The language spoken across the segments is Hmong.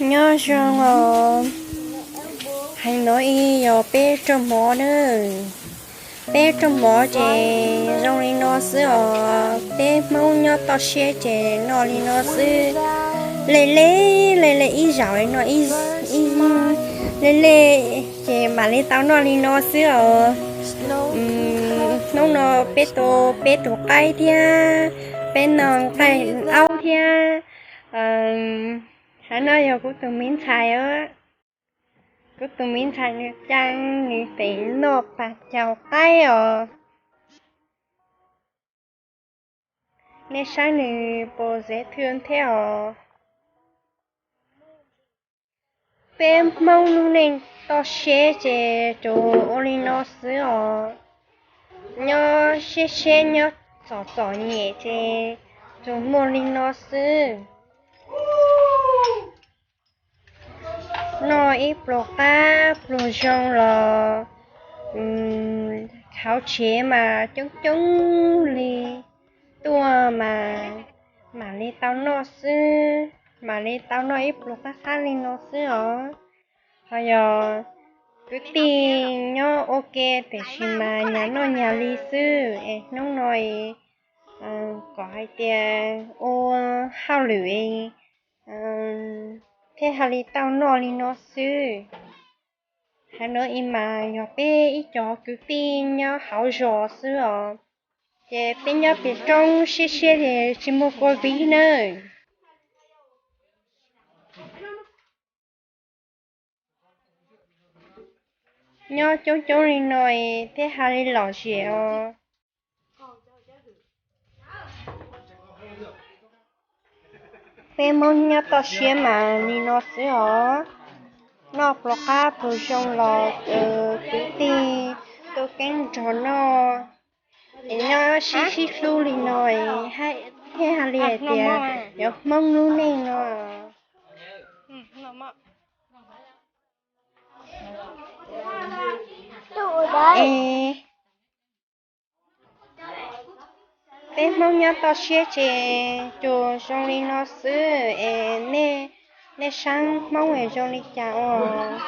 Nyob zoo os, heev no ib yog peb raug mov na. Peb raug mov ces zoo li no xwb os. Peb Hmoob nyob toj siab ces noj li no xwb. Lej lej, lej lej ib zaug no, ib, ib, lej lej ces mam li tau noj li no xwb os. Hnub no peb tu, peb tus qaib thiab, peb noj nqaij aub thiab. Hab no yog kuv tus me ntxhais os. Kuv tus me ntxhais nws caa, nws pem noj pas caug qaib os. Nej saib nws puas zev thw thiab os. Peb Hmoob lub neej toj siab ces tsuas ua li no xwb os. Nyob siab siab nyob txom txom nyem ces tsuas muaj li no xwb. Noj ib pluag qab pluag zoo los hauv tsev mas coob coob li, tuaj mas mam li tau noj xwb, mam li tau noj ib pluag qab qab li no xwb os. Ho yog kwv tij nyob ua ke tiam sis mas nyag noj nyag li xwb es hnub no kom hais tias ua hauj lwm thiaj ha li tau noj li no xwb. Heev no ib mas yog peb ib cov kwv tij nyob hauv zos xwb os, ces peb nyob pem roob siab siab ces tsis muaj covid nawb. Nyob coob coob li no thiaj ha li lom zem os. Peb Hmoob nyob toj siab mas li no xwb os. Noj pluag qab pluag zoo los kwv tij tuaj keeb nrog noj, es nyob sib sib hlub li no thiaj ha li hais tias yuav Hmoob lub neej no. Es peb Hmoob nyob toj siab ces tsuas zoo li no xwb es nej, nej saib Hmoob es zoo li cas os?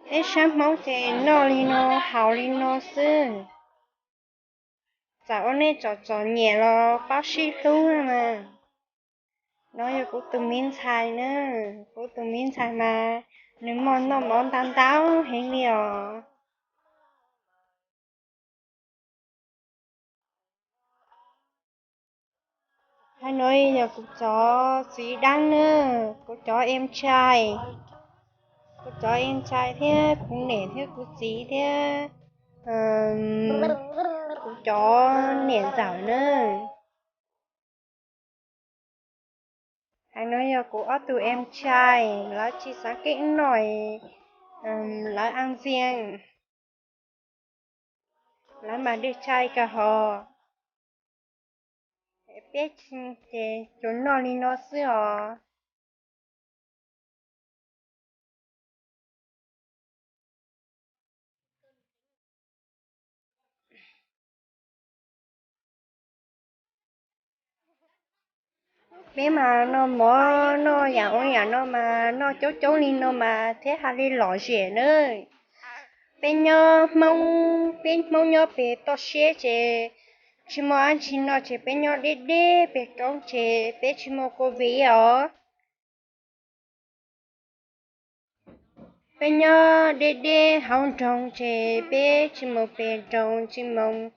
Peb saib Hmoob ces noj li no haus li no xwb. Txawm ua neej txom txom nyem los paub sib hlub na mas. No yog kuv tus me ntxhais na, kuv tus me ntxhais mas nws muaj noj mov ntau ntau heev li os. Hais no yog kuv cov txiv dab na, kuv cov em tshais, kuv cov em tshais thiab kuv niam thiab kuv txiv thiab kuv cov niam ntxawm na. Hais no yog kuv ob tug em tshais, lawv tsis xav keeb noj, lawv a ntxias, lawv mas dej tshais kawg hos. Peb ces tsuas noj li no xwb os. Peb mas noj mov noj yam ua yam no mas noj coob coob li no mas thiaj ha li lom zem na. Peb nyob Hmoob, peb Hmoob nyob pem toj siab ces tsis muaj dab tsi noj ces peb nyob deb deb pem roob ces peb tsis muaj covid os. Peb nyob deb deb hauv nroog ces peb tsis mus pem nroog, tsis mus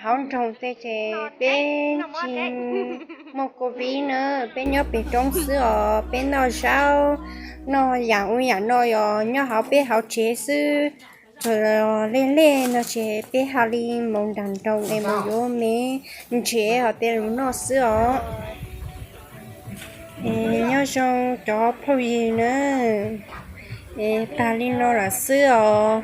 hauv nroog tej ces peb tsis muaj covid na. Peb nyob pem roob xwb os, peb noj zaub, noj yam ua yam no yog nyob hauv peb hauv tsev xwb. Tsuas lej lej no ces peb ha li mus nram nroog es mus yuav me ntsev hos tej lus noj xwb os. Es nyob zoo cov phooj ywg na, es tag li no lawm xwb os.